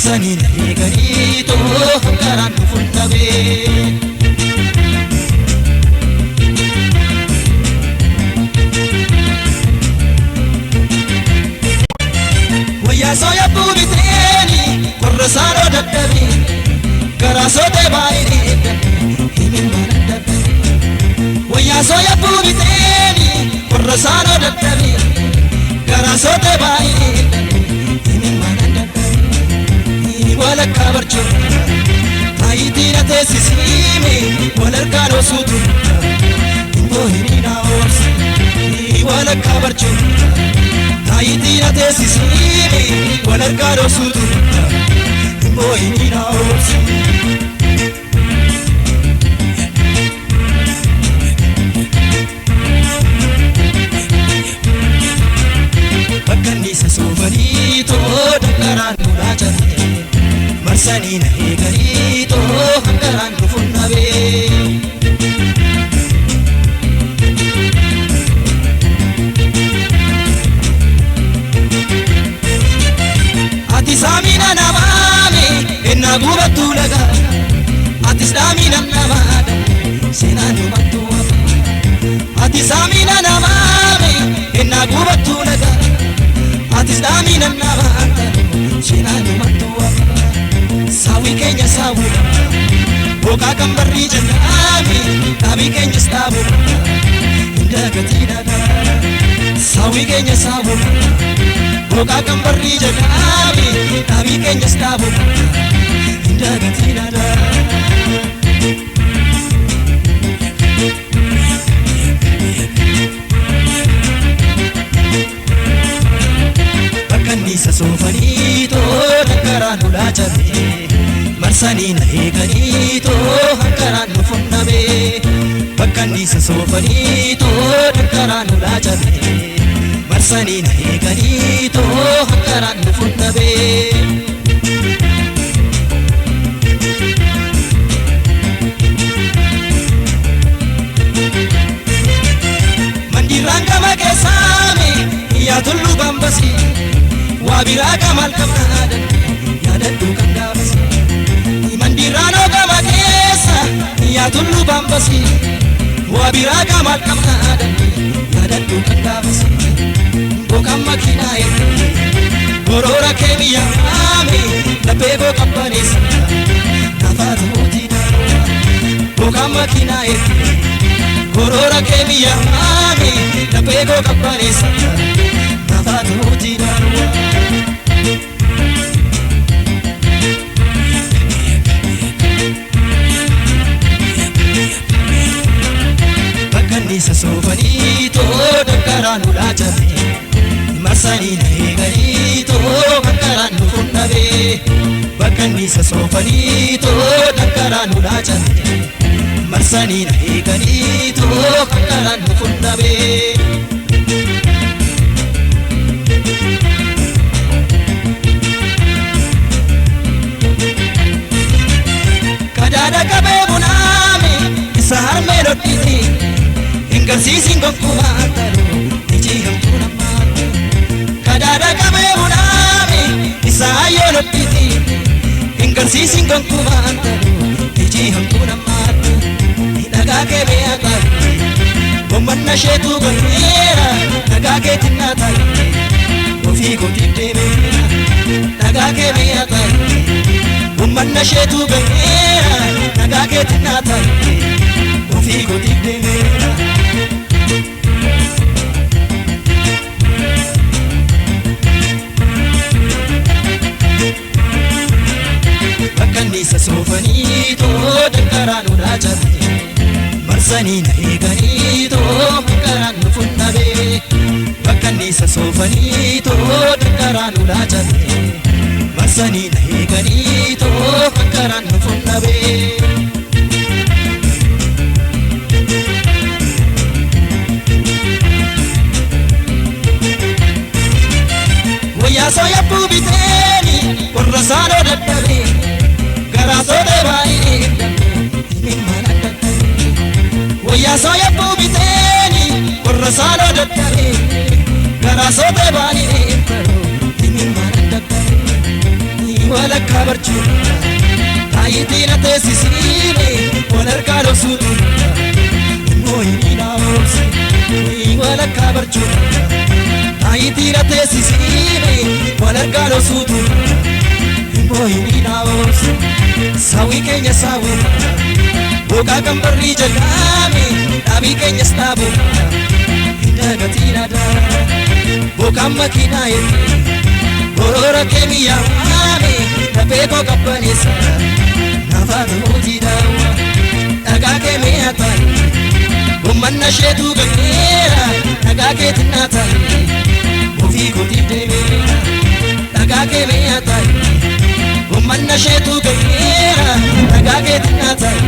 Marsanii na eeganii too hangaraan dhufuun dhabee. Wayyaa sooya buubiteeni warra saanoo dadhabee garaa sootee baay'ee himin mana dadhabee. Wayyaa sooya buubiteeni warra saanoo dadhabee garaa sootee baay'ee himin mana dadhabee. Walakkaa barjoo taayitii na teessisiime walarkaan osuutu imboo hiriinaa oobsi. Walakkaa barjoo taayitii na teessisiime walarkaan osuutu imboo hiriinaa oobsi. Bakka inni soofanii too dangaraan duudhaa cabee marsanii na eeganii too hangaraan dhufuun dhabee. Ati saamina namaame ennaa gubattuu lagaa atis dhaamina namaadha seenaan dhumattuu hafa. Ati saamina namaame ennaa gubattuu lagaa atis dhaamina namaadha seenaan dhumattuu hafa. Saawwi keenya saawwudha booqaa kan barrii jennaame dhaabii keenyas dhaabudha hin dagatii dhagaa. Saawwi keenya saawwudha booqaa kan barrii jennaame dhaabii keenyas dhaabudha hin dagatii dhagaa. Bakka inni soofanii too dangaraan ulaa cabee marsanii na eeganii too hangaraan dhufuun dhabee. Bakka inni soofanii too dangaraan ulaa cabee marsanii na eeganii too hangaraan dhufuun dhabee. Mandirraan gama keessaame yaa tulluu bambasii waa biraa gamal qabnaadan yaadadhu kan gaafasi. Mandirraan gama keessa yaa tulluu bambasii waa biraa gamal qabnaadan yaadadhu kan gaafasi. Bokan makiinaa ergee boroora kee biyyaame laphee koo qabbaneessa nafaatu mootii daawwa. Bokan makiinaa ergee boroora kee biyyaame laphee koo qabbaneessa nafaatu mootii daawwa. Bakka inni soofanii too dangaraan ulaa cabee marsanii na eeganii too hangaraan dhufuun dhabee. Bakka inni soofanii too dangaraan ulaa cabee marsanii na eeganii too hangaraan dhufuun dhabee. Kadaada qabee bunaame isa harmee dhodhiti hin garsiisin gonkumaa taruu ijii hamtuu namaatu. Kadaada qabee bunaame isa hayyoo dhodhiti hin garsiisin gonkumaa taruu ijii hamtuu namaatu. Dhagaa kee beekaa taate gommanna isheetu gaheera dhagaa kee tinnaa taate ofii kootiif deemeera. Dhagaa kee beekaa taate gommanna isheetu gaheera dhagaa kee tinnaa taate ofii kootiif deemeera. Bakka inni soofanii too dangaraan ulaa cabee marsanii na eeganii too hangaraan dhufuun dhabee. Bakka inni soofanii too dangaraan ulaa cabee marsanii na eeganii too hangaraan dhufuun dhabee. Wayyaa sooya buubiteeni warra saanoo dadhabee garaa sootee baay'ee himin mana dadhabee. Wayyaa sooya buubiteeni warra saanoo dadhabee garaa sootee baay'ee himin mana dadhabee. Walakkaa barcuuma taayitii na teessisiine wal harkaa dhoksuutu mooyinii na oomse. Walakkaa barcuuma taayitii na teessisiine wal harkaa dhoksuutu mooyinii na oomse. Saawwi keenya saawwi boqaa kan barrii jalqaame dhaabii keenyas dhaabu hin dagatiin aadaa boqaan makiinaa eegee gorora keemiyyaame lafee koo qabbaneessa nafaatu hojii daawwa dhagaa kee mi'a ta'e gommanna isheetu gaggeera dhagaa keetiin naa ta'e ofii kootiif deemeera dhagaa kee mi'a ta'e gommanna isheetu gaggeera dhagaa keetiin naa ta'e.